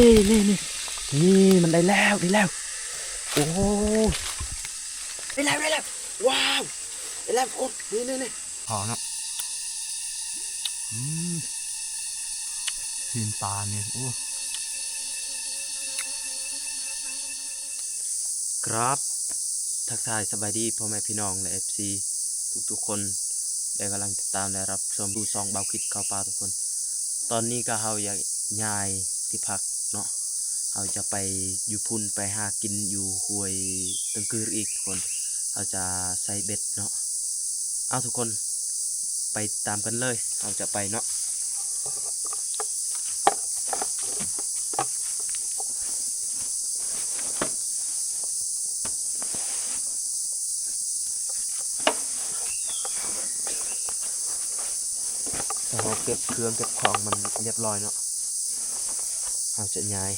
ນີ້ ນີ້ ນີ້ ນີ້ ມັນໄດ້ແລ້ວ ໄດ້ແລ້ວ ໂອ້ ໄດ້ແລ້ວ ໄດ້ແລ້ວ ວ້າວ ໄດ້ແລ້ວທຸກຄົນ ນີ້ ນີ້ ນີ້ ພໍເນາະ ອືມ ຊີ້ນປານີ້ ໂອ້ ກາບ ທັກທາຍສະບາຍດີພໍ່ແມ່ພີ່ນ້ອງ ແລະ ເອັຟຊີ ທຸກໆຄົນ ແລະ ກຳລັງຕິດຕາມ ແລະ ຮັບຊົມສູ່ຊ່ອງບ່າວຄິດເຂົ້າປ່າທຸກຄົນ. ຕອນນີ້ກໍເຮົາຢາກຍ້າຍທີ່ພັກເນາະ, ເຮົາຈະໄປຢູ່ພຸ້ນ ໄປຫາກິນຢູ່ຫ້ວຍຕັງກືອອີກທຸກຄົນ, ເຮົາຈະໃສ່ເບັດເນາະ. ເອົາທຸກຄົນ ໄປຕາມກັນເລີຍ, ເຮົາຈະໄປເນາະ. ຖ້າເຮົາເກັບເຄື່ອງເກັບຂອງມັນຮຽບຮ້ອຍເນາະ, ເຮົາຈະຍ້າຍ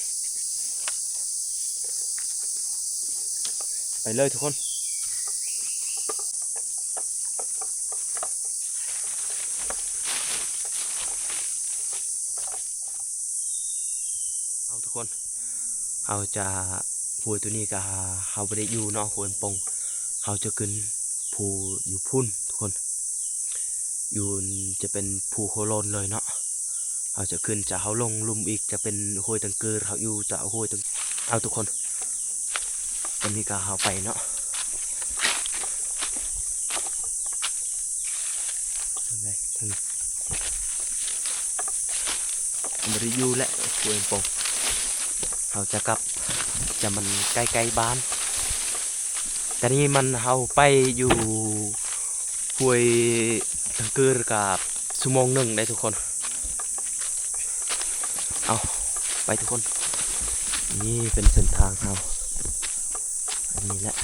ໄປເລີຍທຸກຄົນ. ເອົາທຸກຄົນ ເຮົາຈະ ຫ້ວຍໂຕນີ້ກະເຮົາບໍ່ໄດ້ຢູ່ເນາະ ຫ້ວຍປົງ, ເຮົາຈະຂຶ້ນພູຢູ່ພຸ້ນທຸກຄົນ, ຢູ່ ຈະເປັນພູໂຮໂລນເລີຍເນາະ. ເຮົາຈະຂຶ້ນ ຈະເຮົາລົງລຸ່ມອີກ ຈະເປັນຫ້ວຍຕັງກື, ເຮົາຢູ່ຈະຫ້ວຍຕັງ, ເອົາທຸກຄົນ ຕອນນີ້ກະເຮົາໄປເນາະ. ທາງໃດ ທາງນີ້ ບໍ່ໄດ້ຢູ່ແຫຼະ ຫ້ວຍປົງ, ເຮົາຈະກັບ ຈະມັນໃກ້ໆບ້ານ. ກະນີ້ມັນເຮົາໄປຢູ່ຫ້ວຍຕັງກືກະຊົ່ວໂມງໜຶ່ງໄດ໋ທຸກຄົນ. ເອົາ ໄປທຸກຄົນ, ນີ້ເປັນເສັ້ນທາງເຮົາ ອັນນີ້ແຫຼະ.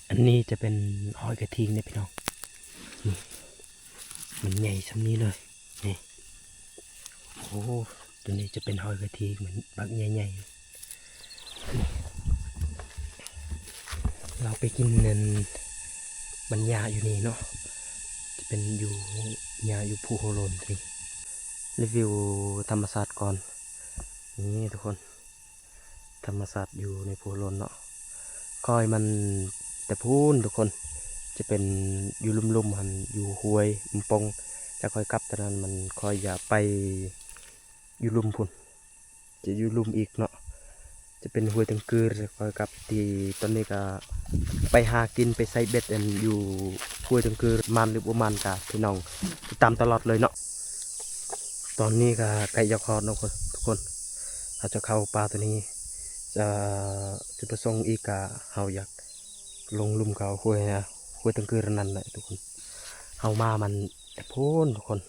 ອັນນີ້ຈະເປັນຫອຍກະທິງເດ້ພີ່ນ້ອງ, ນີ້ ມັນໃຫຍ່ຊ່ຳນີ້ເລີຍ ນີ້. ໂອ້ ໂຕນີ້ຈະເປັນຫອຍກະທິງ ມັນບັກໃຫຍ່ໆ. ເຮົາໄປກິນອັນ ບັນຫຍ້າຢູ່ນີ້ເນາະ, ຈະເປັນຢູ່ ຫຍ້າຢູ່ພູໂຮໂລນນີ້. ນີ້ວິວທຳມະຊາດກ່ອນ ນີ້ທຸກຄົນ. ທຳມະຊາດຢູ່ໃນພູໂຮໂລນເນາະ, ຄອຍມັນແຕ່ພຸ້ນທຸກຄົນ ຈະເປັນຢູ່ລຸ່ມໆຫັ້ນ ຢູ່ຫ້ວຍປອງ, ຈະຄ່ອຍກັບຕອນນັ້ນ ມັນຄ່ອຍຈະໄປຢູ່ລຸ່ມພຸ້ນ ຈະຢູ່ລຸ່ມອີກເນາະ, ຈະເປັນຫ້ວຍຕັງກື. ຄ່ອຍກັບທີ່ ຕອນນີ້ກະໄປຫາກິນ ໄປໃສ່ເບັດອັນຢູ່ຫ້ວຍຕັງກື ໝານຫຼືບໍ່ໝານກະ ພີ່ນ້ອງຕິດຕາມຕະຫຼອດເລີຍເນາະ. ຕອນນີ້ກະໃກ້ຈະຮອດເນາະທຸກຄົນ, ເຮົາຈະເຂົ້າປ່າໂຕນີ້. ຈະ ຈຸດປະສົງອີກກະເຮົາຢາກລົງລຸ່ມເຂົ້າຫ້ວຍ ຫ້ວຍຕັງກືນັ້ນແຫຼະທຸກຄົນ. ເຮົາມາມັນແຕ່ພຸ້ນທຸກຄົນ,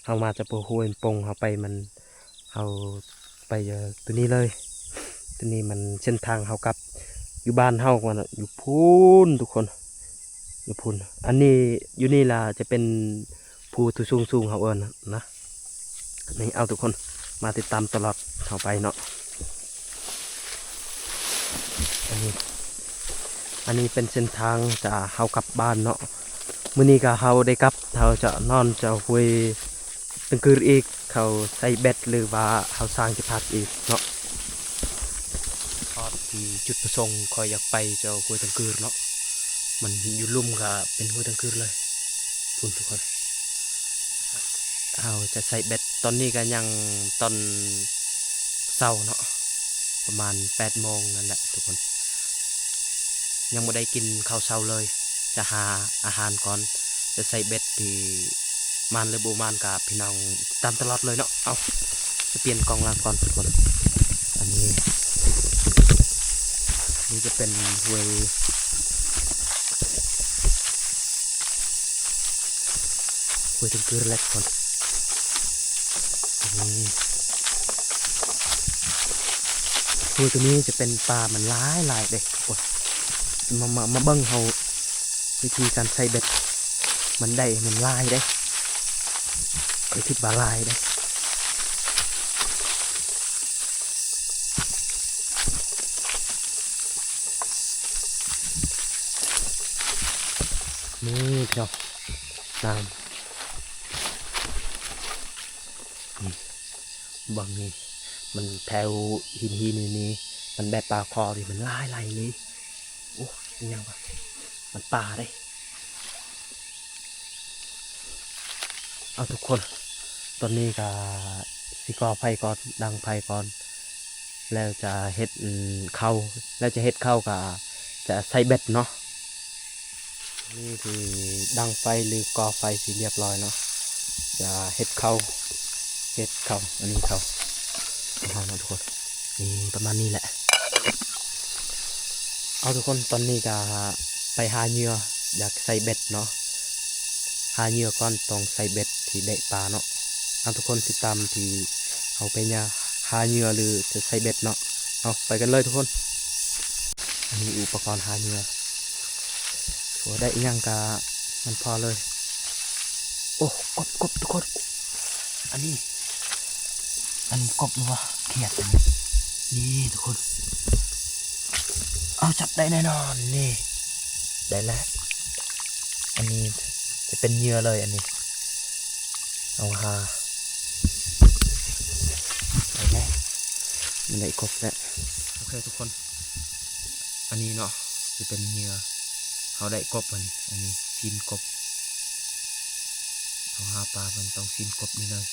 ເຮົາມາຈາກພູຫ້ວຍປົງ ເຮົາໄປມັນ ເຮົາໄປໂຕນີ້ເລີຍ. ໂຕນີ້ມັນເສັ້ນທາງເຮົາກັບຢູ່ບ້ານເຮົາກ່ອນ ຢູ່ພຸ້ນທຸກຄົນ. ຢູ່ພຸ້ນ ອັນນີ້ ຢູ່ນີ້ລະຈະເປັນພູທີ່ສູງໆ ເຮົາເອີ້ນນະ ນີ້. ເອົາ ທຸກຄົນ ມາຕິດຕາມຕະຫຼອດເຮົາໄປເນາະ. ອັນນີ້ ອັນນີ້ເປັນເສັ້ນທາງຈາກເຮົາກັບບ້ານເນາະ. ມື້ນີ້ກະເຮົາໄດ້ກັບ ເຮົາຈະນອນຈະຫ້ວຍຕັງກືອີກ ເຮົາໃສ່ເບັດ ຫຼືວ່າເຮົາສ້າງທີ່ພັກອີກເນາະ. ຮອດທີ່ຈຸດປະສົງ ຂ້ອຍຢາກໄປເຈົ້າຫ້ວຍຕັງກືເນາະ, ມັນຢູ່ລຸ່ມກະເປັນຫ້ວຍຕັງກືເລີຍ ພຸ້ນທຸກຄົນ. ເຮົາຈະໃສ່ເບັດ ຕອນນີ້ກະຍັງຕອນເຊົ້າເນາະ ປະມານແປດໂມງນັ້ນແຫຼະທຸກຄົນ, ຍັງບໍ່ໄດ້ກິນເຂົ້າເຊົ້າເລີຍ. ຈະຫາອາຫານກ່ອນ ຈະໃສ່ເບັດທີ່ໝານຫຼືບໍ່ໝານກະ ພີ່ນ້ອງຕິດຕາມຕະຫຼອດເລີຍເນາະ. ເອົາ ຈະປ່ຽນກ້ອງຫຼັງກ່ອນທຸກຄົນ. ອັນນີ້ ນີ້ຈະເປັນຫ້ວຍ ຫ້ວຍຕັງກືແຫຼະທຸກຄົນ. ນີ້ ໂອ້ ໂຕນີ້ຈະເປັນປາ ມັນຫຼາຍໆເດ້. ໂອ້ຍ ມາ ມາ ມາເບິ່ງເຮົາ ວິທີການໃສ່ເບັດ ມັນໄດ້ ມັນຫຼາຍເດ້ ຂ້ອຍຄິດວ່າຫຼາຍເດ້. ນີ້ພີ່ນ້ອງ ນ້ຳ ນີ້ ເບິ່ງນີ້ ມັນແຖວຫີນໆ ນີ້ ນີ້ ມັນແບບປາຄໍ່ນີ້ ມັນຫຼາຍຫຼາຍອີ່ຫຼີ. ໂອ້ ອີຫຍັງວະ ມັນປາເດ້. ເອົາ ທຸກຄົນ ຕອນນີ້ກະຊິກໍ່ໄຟກ່ອນ ດັງໄຟກ່ອນ ແລ້ວຈະເຮັດ ອືມ ເຂົ້າ ແລ້ວຈະເຮັດເຂົ້າກະຈະໃສ່ເບັດເນາະ. ນີ້ທີ່ດັງໄຟ ຫຼື ກໍ່ໄຟຊິລຽບລ້ອຍເນາະ ຈະເຮັດເຂົ້າ ເຮັດເຂົ້າ ອັນນີ້ເຂົ້າ ເຂົ້າເນາະທຸກຄົນ. ນີ້ປະມານນີ້ແຫຼະ. ເອົາ ທຸກຄົນ ຕອນນີ້ກະໄປຫາເຫຍື່ອ ຢາກໃສ່ເບັດເນາະ ຫາເຫຍື່ອກ່ອນ ຕ້ອງໃສ່ເບັດທີ່ໄດ້ປາເນາະ. ເອົາ ທຸກຄົນ ຕິດຕາມທີ່ເຮົາໄປຫາເຫຍື່ອ ຫຼື ຈະໃສ່ເບັດເນາະ. ເອົາ ໄປກັນເລີຍທຸກຄົນ. ອັນນີ້ອຸປະກອນຫາເຫຍື່ອ ໂອ້ ໄດ້ອີ່ຫຍັງກະມັນພໍເລີຍ. ໂອ້ ກົບ ກົບ ທຸກຄົນ ອັນນີ້ ອັນນີ້ກົບ ຫຼືວ່າຂຽດ ນີ້ ນີ້ທຸກຄົນ. ເອົາ ຈັບໄດ້ແນ່ນອນ ນີ້ ໄດ້ແລ້ວ. ອັນນີ້ຈະເປັນເຫຍື່ອເລີຍ ອັນນີ້ ເອົາຫາ ໄດ້ແລ້ວ ມັນໄດ້ກົບແລ້ວ. ໂອເຄທຸກຄົນ ອັນນີ້ເນາະ ຈະເປັນເຫຍື່ອ ເຮົາໄດ້ກົບ ອັນນີ້ ອັນນີ້ຊີ້ນກົບ ເຮົາຫາປາ ມັນຕ້ອງຊີ້ນກົບນີ້ເລີຍ.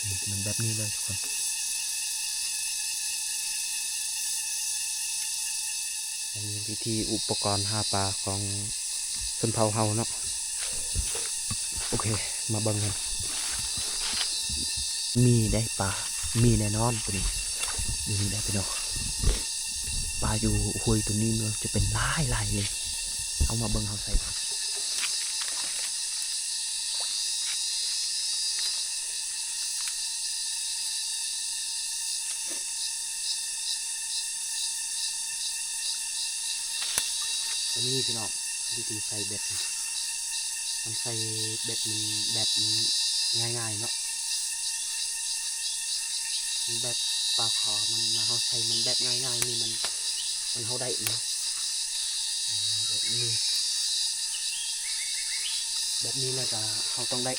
ນີ້ ມັນແບບນີ້ເລີຍທຸກຄົນ. ອັນນີ້ວິທີອຸປະກອນຫາປາຂອງຊົນເຜົ່າເຮົາເນາະ. ໂອເຄ ມາເບິ່ງກັນ. ມີໄດ໋ປາ ມີແນ່ນອນໂຕນີ້ ມີໄດ໋ພີ່ນ້ອງ. ປາຢູ່ຫ້ວຍໂຕນີ້ມັນຈະເປັນຫຼາຍໆເລີຍ. ເຮົາມາເບິ່ງ ເຮົາໃສ່ ອັນນີ້ພີ່ນ້ອງ ວິທີໃສ່ເບັດ ມັນໃສ່ເບັດ ມັນແບບ ມັນງ່າຍໆເນາະ. ແບບປາຄໍ່ມັນ ເຮົາໃສ່ມັນແບບງ່າຍໆນີ້ ມັນ ມັນເຮົາໄດ້ເນາະ ແບບນີ້ ແບບນີ້ແລ້ວກະເຮົາຕ້ອງໄດ້.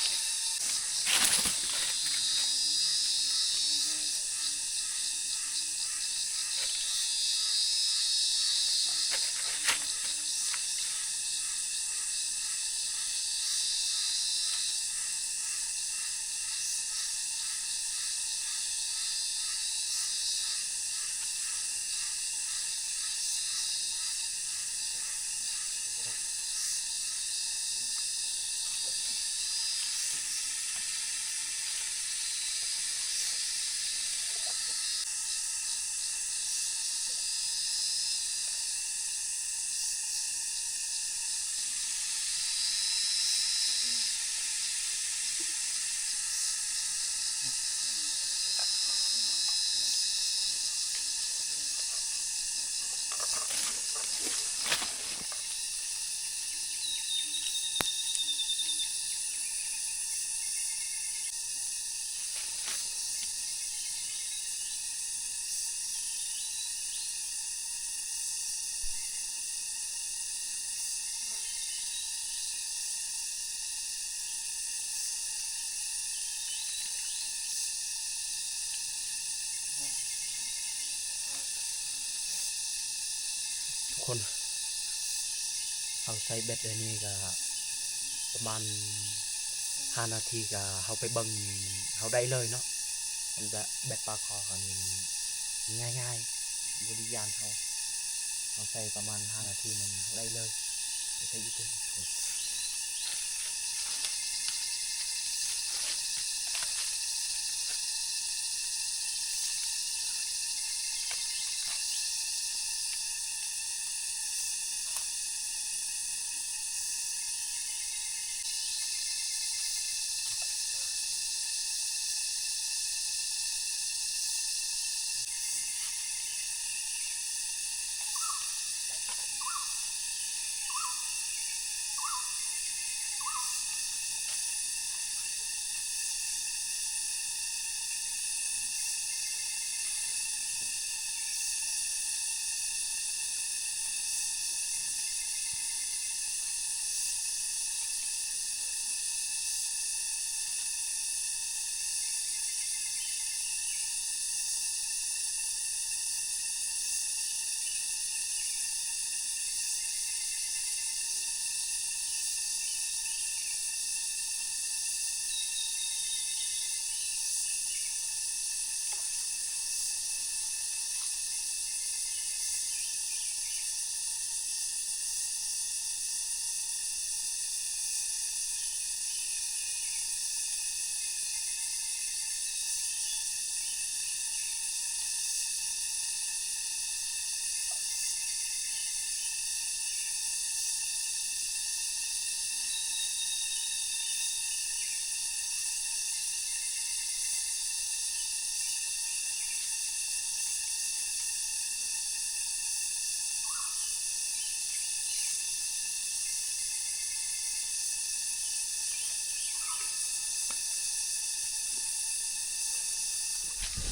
ທຸກຄົນ ເຮົາໃສ່ເບັດແລ້ວນີ້ກະປະມານຫ້ານາທີ ກະເຮົາໄປເບິ່ງນີ້ ມັນ ເຮົາໄດ້ເລີຍເນາະ. ມັນແບບ ແບບປາຄໍ່ເຮົານີ້ມັນງ່າຍໆ ບໍ່ໄດ້ຢ້ານເຮົາ ເຮົາໃສ່ປະມານຫ້ານາທີ ມັນ ເຮົາໄດ້ເລີຍ ໄປໃສ່ຢູ່ພຸ້ນ. ທຸ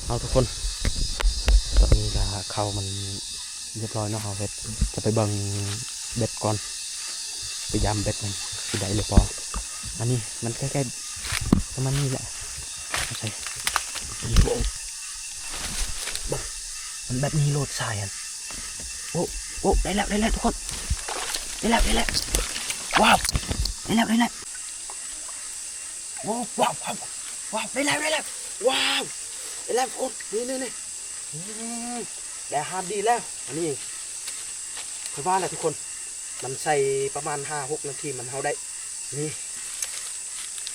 ເອົາທຸກຄົນ ຕອນນີ້ກໍເຂົ້າມັນຮຽບຮ້ອຍເນາະ ເຮົາເຮັດ ຈະໄປເບິ່ງເບັດກ່ອນ ໄປຢາມເບັດມັນຊິໄດ້ຫຼືບໍ່. ອັນນີ້ມັນໃກ້ໆ ປະມານນີ້ແຫຼະ ເອົາໃສ່ ໂອ້ ມັນແບບນີ້ໂລດຊາຍຫັ້ນ. ໂອ້ ໂອ້ ໄດ້ແລ້ວ ໄດ້ແລ້ວທຸກຄົນ ໄດ້ແລ້ວ ໄດ້ແລ້ວ ວ້າວ ໄດ້ແລ້ວ ໄດ້ແລ້ວ. ໂອ້ ວ້າວ ວ້າວ ວ້າວ ໄດ້ແລ້ວ ໄດ້ແລ້ວ ວ້າວ ໄດ້ແລ້ວທຸກຄົນ ນີ້ ນີ້ ນີ້ ອືມ ໄດ້ອາຫານດີແລ້ວ. ອັນນີ້ ຂ້ອຍວ່າແຫຼະທຸກຄົນ ມັນໃສ່ປະມານຫ້າຫົກນາທີ ມັນ ເຮົາໄດ້ ນີ້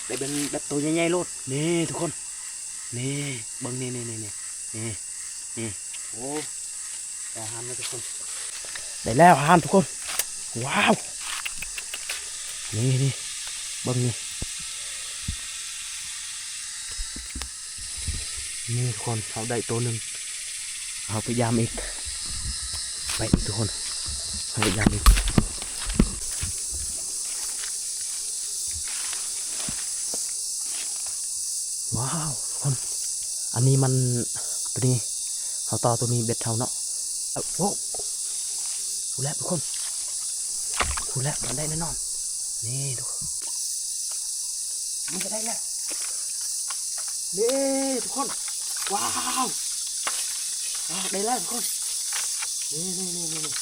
ໄດ້ເປັນແບບໂຕໃຫຍ່ໆໂລດ ນີ້ທຸກຄົນ ນີ້ ເບິ່ງ ນີ້ ນີ້ ນີ້ ນີ້ ນີ້ ນີ້ ໂອ້ ໄດ້ອາຫານແລ້ວທຸກຄົນ ໄດ້ແລ້ວອາຫານທຸກຄົນ ວ້າວ ນີ້ ນີ້ ເບິ່ງນີ້ ນີ້ທຸກຄົນ ເຮົາໄດ້ໂຕໜຶ່ງ ເຮົາໄປຢາມອີກ ໄປອີກທຸກຄົນ ເຮົາໄປຢາມອີກ. ວ້າວ ທຸກຄົນ ອັນນີ້ມັນ ໂຕນີ້ ເຮົາຕໍ່ໂຕນີ້ເບັດເຮົາເນາະ. ໂອ້ ຮູ້ແລ້ວທຸກຄົນ ຮູ້ແລ້ວ ມັນໄດ້ແນ່ນອນ ນີ້ທຸກຄົນ ມັນຈະໄດ້ແລ້ວ ນີ້ທຸກຄົນ ວ້າວ ວ້າວ ໄດ້ແລ້ວທຸກຄົນ ນີ້ ນີ້ ນີ້ ນີ້ ນີ້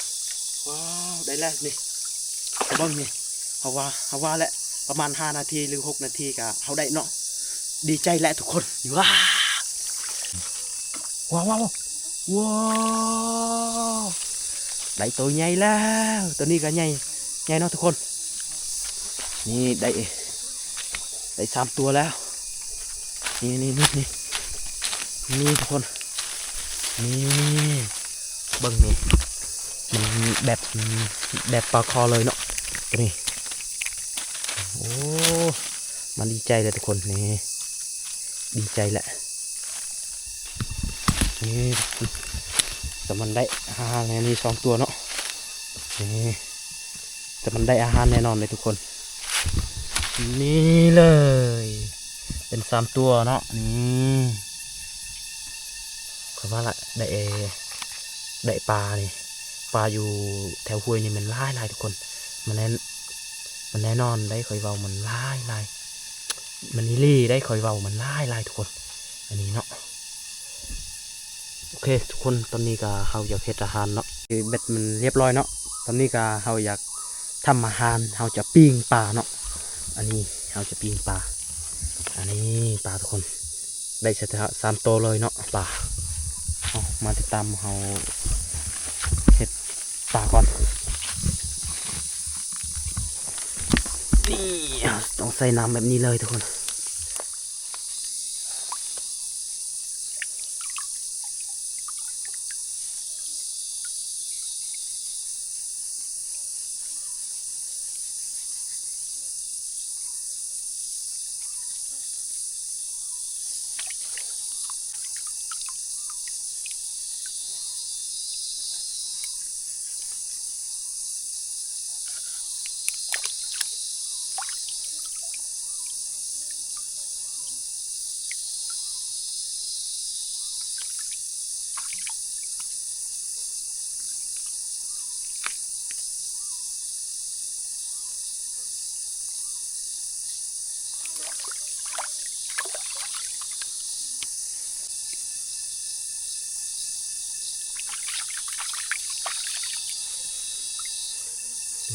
ວ້າວ ໄດ້ແລ້ວນີ້ ເບິ່ງນີ້ ເຮົາວ່າ ເຮົາວ່າແຫຼະ ປະມານຫ້ານາທີ ຫຼື ຫົກນາທີກະເຮົາໄດ້ເນາະ ດີໃຈແຫຼະທຸກຄົນ ວ້າວ ວ້າວ ວ້າວ ວ້າວ ໄດ້ໂຕໃຫຍ່ແລ້ວ ໂຕນີ້ກະໃຫຍ່ ໃຫຍ່ເນາະທຸກຄົນ ນີ້ໄດ້ ໄດ້ສາມຕົວແລ້ວ ນີ້ ນີ້ ນີ້ ນີ້ ນີ້ທຸກຄົນ ນີ້ ເບິ່ງນີ້ ມັນແບບ ແບບປາຄໍເລີຍເນາະ ໂຕນີ້ ໂອ້ ມັນດີໃຈແຫຼະທຸກຄົນ ນີ້ ດີໃຈແຫຼະ ນີ້ ແຕ່ມັນໄດ້ອາຫານແນ່ນີ້ສອງຕົວເນາະ ນີ້ ແຕ່ມັນໄດ້ອາຫານແນ່ນອນເລີຍທຸກຄົນ ນີ້ເລີຍ ເປັນສາມຕົວເນາະ ນີ້ ຂ້ອຍວ່າລະ ໄດ້ ໄດ້ປານີ້ ປາຢູ່ແຖວຫ້ວຍນີ້ແມ່ນຫຼາຍໆທຸກຄົນ ມັນແນ່ ມັນແນ່ນອນໄດ໋ ຂ້ອຍເວົ້າມັນຫຼາຍໆ ມັນອີ່ຫຼີໄດ໋ ຂ້ອຍເວົ້າມັນຫຼາຍໆທຸກຄົນ ອັນນີ້ເນາະ. ໂອເຄທຸກຄົນ ຕອນນີ້ກະເຮົາຢາກເຮັດອາຫານເນາະ ເບັດມັນຮຽບຮ້ອຍເນາະ ຕອນນີ້ກະເຮົາຢາກທຳອາຫານ ເຮົາຈະປີ້ງປາເນາະ ອັນນີ້ເຮົາຈະປີ້ງປາ ອັນນີ້ປາທຸກຄົນ ໄດ້ສາມໂຕເລີຍເນາະປາ ເອົາ ມາຕິດຕາມເຮົາເຮັດປາກ່ອນ ນີ້ ເຮົາຕ້ອງໃສ່ນ້ຳແບບນີ້ເລີຍທຸກຄົນ.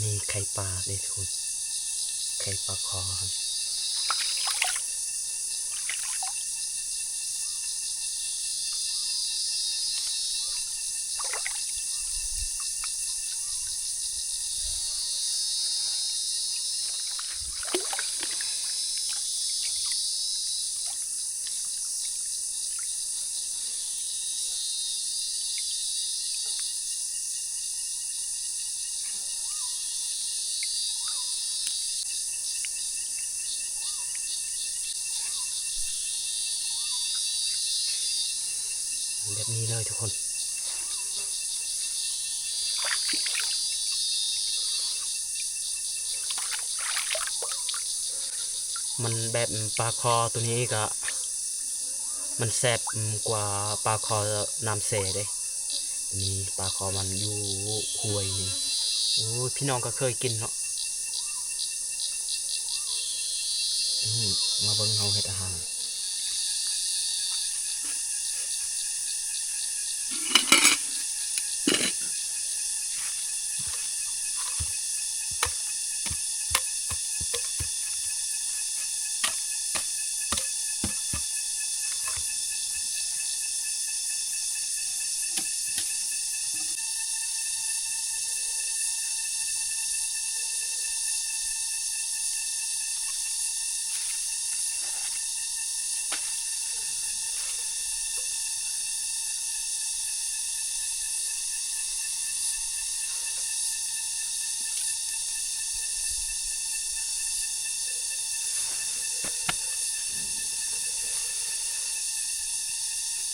ນີ້ໄຂ່ປາເດ້ທຸກຄົນ ໄຂ່ປາຄໍຫັ້ນ. ແບບນີ້ເລີຍທຸກຄົນ ມັນແບບປາຄໍໂຕນີ້ກະ ມັນແຊບກວ່າປາຄໍນ້ຳແຊ່ເດ້. ນີ້ປາຄໍມັນຢູ່ຫ້ວຍນີ້. ໂອ້ຍ ພີ່ນ້ອງກໍເຄີຍກິນເນາະ. ອືມ ມາເບິ່ງເຮົາເຮັດອາຫານ.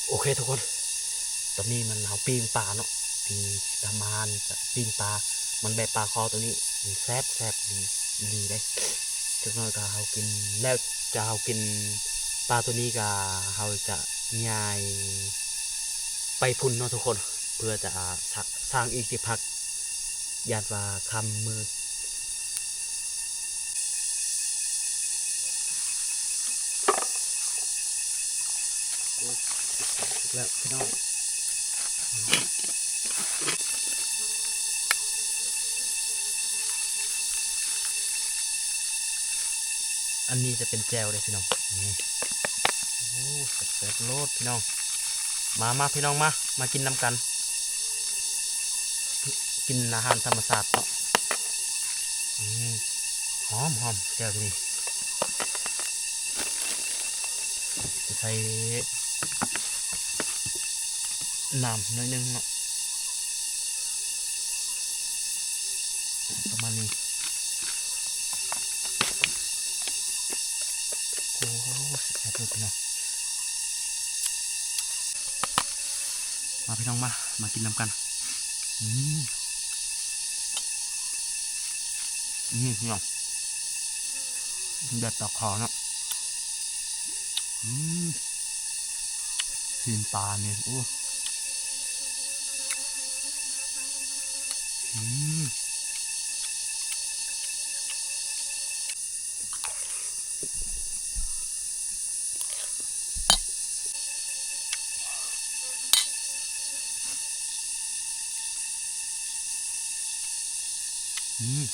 ໂອເຄທຸກຄົນ ຕອນນີ້ມັນ ເຮົາປີ້ງປາເນາະ ປີ້ງ ທຳອາຫານ ຈະປີ້ງປາ ມັນແບບປາຄໍໂຕນີ້ ມັນແຊບ ແຊບອີ່ຫຼີເດ້. ຈັກໜ້ອຍກໍເຮົາກິນແລ້ວ ຈະເຮົາກິນປາໂຕນີ້ກໍເຮົາຈະຍ້າຍໄປພຸ້ນເນາະທຸກຄົນ ເພື່ອຈະ ສະ ສ້າງອີກທີ່ພັກ ຢ້ານວ່າຄ່ຳມືດ. ໂອ້ຍ ສຸກແລ້ວພີ່ນ້ອງ ອັນນີ້ຈະເປັນແຈ່ວເດ້ພີ່ນ້ອງ ນີ້ ໂອ້ ແຊບໆໂລດພີ່ນ້ອງ ມາ ມາພີ່ນ້ອງ ມາ ມາກິນນຳກັນ ກິນອາຫານທຳມະຊາດເນາະ ອືມ ຫອມໆ ແຈ່ວໂຕນີ້ ໃສ່ນ້ຳໜ້ອຍໜຶ່ງເນາະ ປະມານນີ້ ໂອ້ ແຊບເລີຍພີ່ນ້ອງ ມາພີ່ນ້ອງມາ ມາກິນນຳກັນ ອືມ ອືມ ພີ່ນ້ອງ ແບບປາຄໍເນາະ ອືມ ຊີ້ນປານີ້ ໂອ້ ອືມ. ອືມ. ອ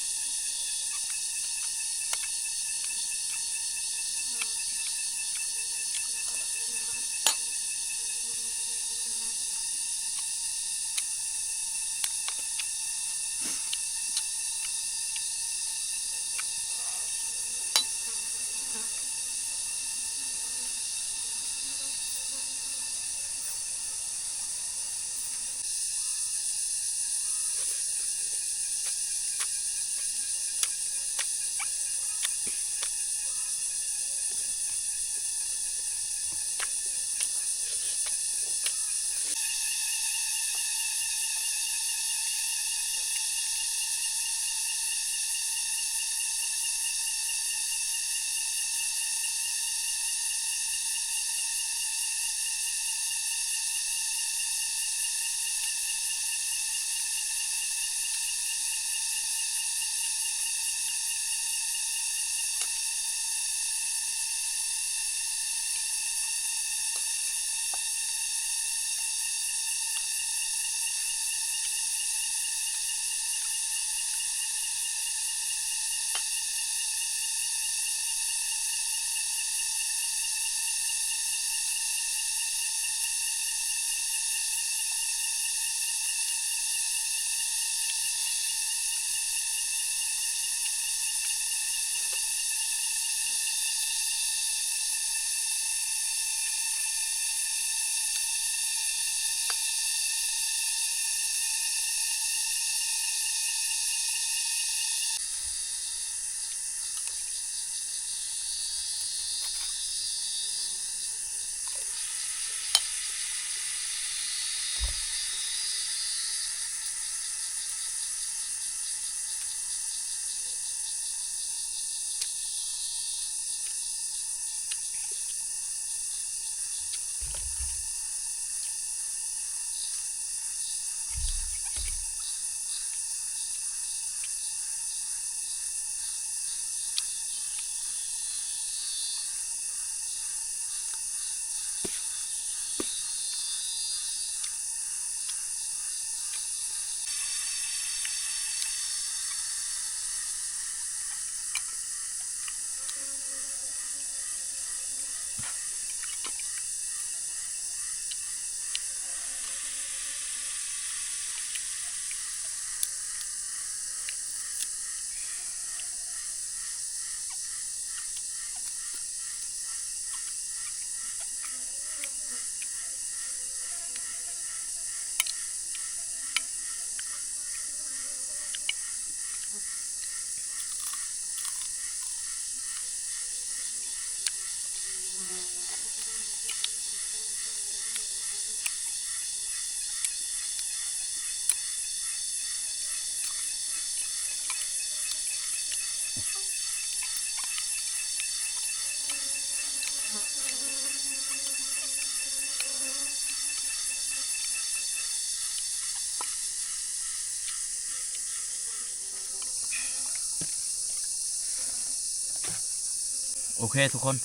ໂອເຄທຸກຄົນ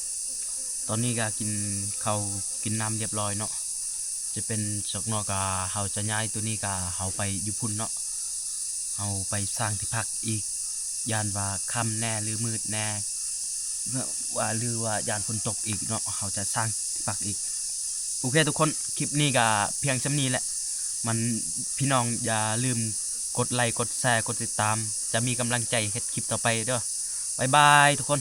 ຕອນນີ້ກໍກິນເຂົ້າກິນນ້ຳລຽບລ້ອຍເນາະ ຈະເປັນສອກນອກ ກໍເຮົາຈະຍ້າຍໂຕນີ້ ກໍເຮົາໄປຢູ່ພຸ້ນເນາະ ເຮົາໄປສ້າງທີ່ພັກອີກ ຢ້ານວ່າຄ່ຳແດ່ ຫຼືມືດແດ່ ວ່າ ຫຼືວ່າຢ້ານຝົນຕົກອີກເນາະ ເຮົາຈະສ້າງທີ່ພັກອີກ. ໂອເຄທຸກຄົນ ຄລິບນີ້ກໍພຽງສ່ຳນີ້ແຫຼະ ມັນ ພີ່ນ້ອງຢ່າລືມກົດໄລ ກົດແຊ ກົດຕິດຕາມ ຈະມີກຳລັງໃຈເຮັດຄລິບຕໍ່ໄປເດີ້. ບາຍບາຍທຸກຄົນ.